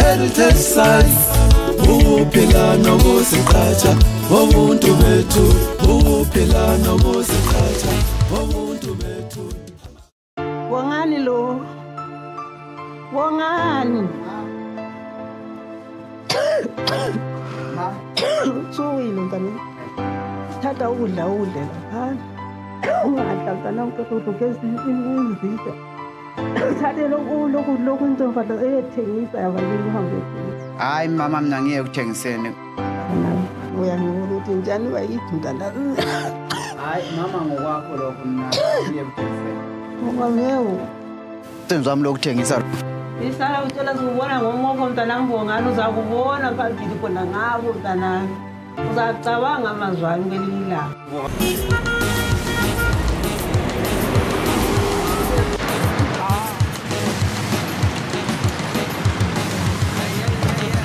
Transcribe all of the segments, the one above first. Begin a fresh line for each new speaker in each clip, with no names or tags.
Heritage sites. Ukuphila nokuzigqaja ngobuntu bethu, ukuphila nokuzigqaja ngobuntu bethu.
Bongani lo, bongani. Utsukile mntana, thatha ukudla udle laphana. Ungadla mntana uqeda ugeza izitsha. Thathe lokhu lokhu lokhu intombi eyethengisa yabalimi uhambe.
Hayi mama, mina ngiye ekuthengiseni.
Uyangibuza ukuthi njani bayithi mntana.
Hayi mama, ngokwakho lokho, mina ngiye ekuthengiseni.
Ngoba ngeke.
Umsebenzi wami lokuthengisa.
Isala uthola sikubona ngomokho mntanami Bongani, uzakubona phambili khona ngabo mntanami. Uzacabanga amazwi ami kwelinye ilanga.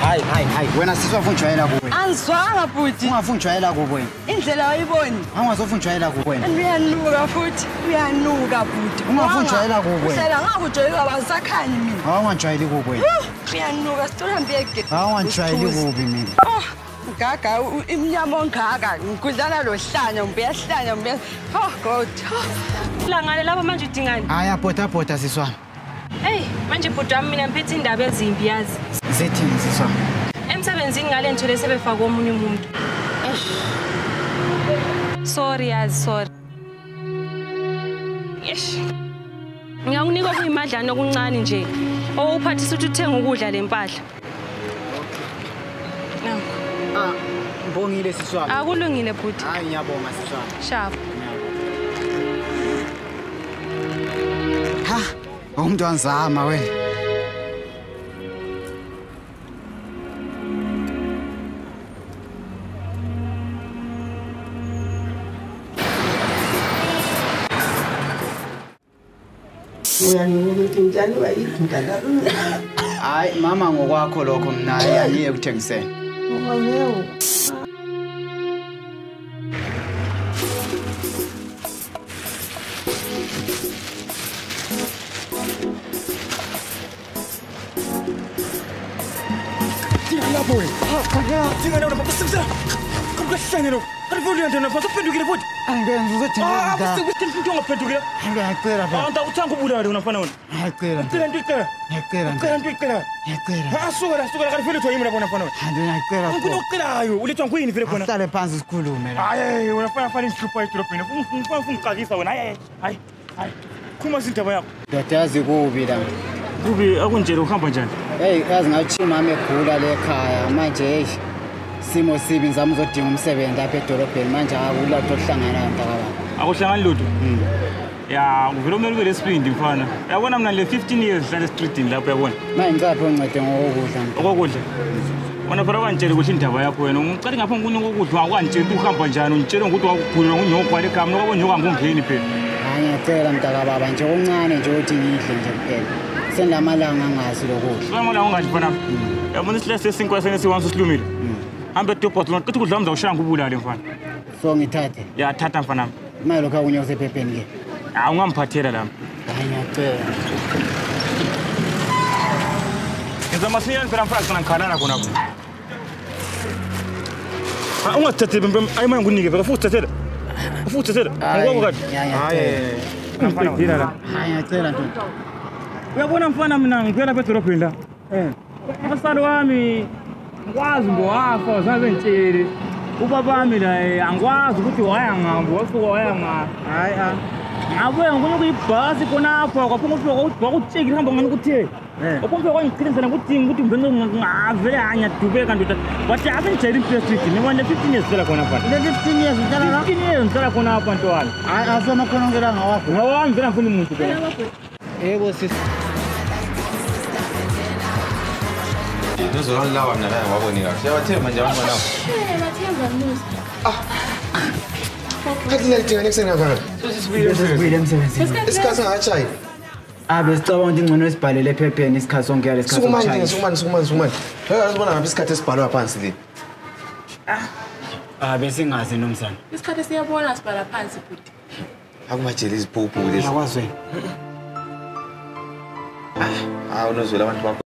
Hayi hayi hayi, wena sisi wafuna ujwayela kuwe.
Angizwanga bhuti.
Ungafuna ujwayela kuwe wena.
Indlela wayiboni.
Angazofuna ujwayela kuwe wena.
Uyanuka futhi, uyanuka bhuti.
Ungafuna ujwayela kuwe wena.
Hlela ngakujwayela basakhani mina.
Awungajwayeli kuwe wena.
Uyanuka sithola mbeke.
Awungajwayeli kubi mina.
Oh, gaga imnyama ongaka, ngikudlana lo hlanya, ngiyahlanya, ngiya. Oh God.
Langale lapha manje udingani?
Hayi bhota bhota sisi wami.
Hey, manje bhuti wami mina ngiphethe indaba ezimbi yazi.
Zithini sisi wami?
Emsebenzini ngale ngithole sebefaka omunye umuntu. Sorry yazi, sorry. Eish. Ngiyakunika okuyimadlana okuncane nje. Owuphathisa ukuthi uthenge ukudla lempahla. Nanku.
Ah, ngibongile sisi wami.
Akulungile bhuti.
Hayi ngiyabonga sisi wami.
Sharp.
Ha, umuntu wanzama wena.
Uyangibuza ukuthi njani bayithi mntana.
Hayi mama, ngokwakho lokho, mina ngiye ekuthengiseni.
Ngoba ngeke.
Lapho wena. Dinga lona baba simsela. Kumkahlanye lo. Kanti uyanda na uphendukile futhi.
Angenza uzothenga.
Ah, into ongaphendukile.
Ngiyacela baba.
Ah, uthanga ubulale wena mfana wena.
Ngiyacela.
Ngicela into icela.
Ngiyacela.
Ngicela into icela.
Ngiyacela.
Ah, suka la, suka la, kanti vele uthwa yimi lapho mfana wena.
Ngiyacela.
Ngifuna ukucelayo, ulethwa nguyini vele khona.
Asihlale phansi sikhulume la.
Hayi, wena mfana fana inhlupha edolobheni. Ufuna ungixakisa wena. Hayi, hayi. Hayi. Khuluma indaba yakho.
Ndoda yazi kubi la.
Kubi akunjele uhamba njani?
Hey, yazi ngathi mama egula le ekhaya manje hey simo sibi ngizama uzodinga umsebenzi lapha edolobheni manje akulatho okuhlangana mntakababa.
Akuhlangani lutho? Ya, uvele kumele ube lesibindi mfana. Yabona mina le 15 years hlala estreetini lapho yabona.
Manje ngicaphi ungincede ngokudla.
Okokudla. Wena phela wangitshela ukuthi indaba yakho wena ngicela ngapha ngikunika ukudla awukangitsheli ukuthi uhamba njani ungitshele ukuthi wakugulelwa ngunyoko wale ekhaya mina kwabonyoka ngungeni phela.
Hayi ngiyacela mntakababa nje okuncane nje ukuthi ngidle nje kuphela. Sendamalanga angazi lokudla.
Amalanga ungadli mfana. Yabona isilesi sesinkwa sene siwanso silumile. Hambe edobhotlo ngiqeda ukudla ngizawushaya ngubulale mfana.
So ngithathe.
Ya thatha mfana.
Manje lokho akunye osephepheni ke.
Hawu ungamphathela lami.
Hayi ngiyacela.
Ngenza masinyane phela mfana ngicela ngikhalana khona lapho. Ah ungathatheli ayi manje ngikunike phela futhi uthathela. Futhi uthathela. Ngokwakho kade.
Hayi.
Mfana ngidila la.
Hayi ngiyacela ndoda.
Uyabona mfana mina ngivela lapha edolobheni la. Abasali wami ngikwazi ngowafa zange ngitshele. Ubaba wami la angikwazi ukuthi waya ngaphi wasuka waya ngaphi.
Hayi ah.
Ngabuya ngokunye kuyibhasi khonapha kwaphuma ukuthi kwakutshekile hamba ngani ukuthi ophuma kwangiqinisela ngudinga ukuthi ngavele ngiyadubeka ndoda. Wathi asengijayele impilo street mina ne 15 years hlala khona mfana.
Le 15 years uhlala la?
15 years ngihlala khona apha ntwana.
Hayi asoma khona ngela ngawakho.
Ngawami vele angifuni umuntu phela.
Yebo sisi.
Nozolani lawa mina la ngwaboni kahle. Siyabathemba nje abantu laba.
Bathemba Musa.
Ah. Kathi nalidinga nekuseni kangaka.
Sesibuyile emsebenzini.
Isikhathi singatshayi.
Ah besicabanga ukuthi ingcono esibhalele ephepheni isikhathi sonke yalesikhathi.
Sukumani sukumani sukumani sukumani. Hey sibona ngaphi isikhathi esibhalwa phansi le.
Ah besingazi nomzana.
Isikhathi siyabona sibhala phansi bhuti.
Akumajele iziphuphu lezi.
Akwazi wena.
Ah unozwela abantu bakho.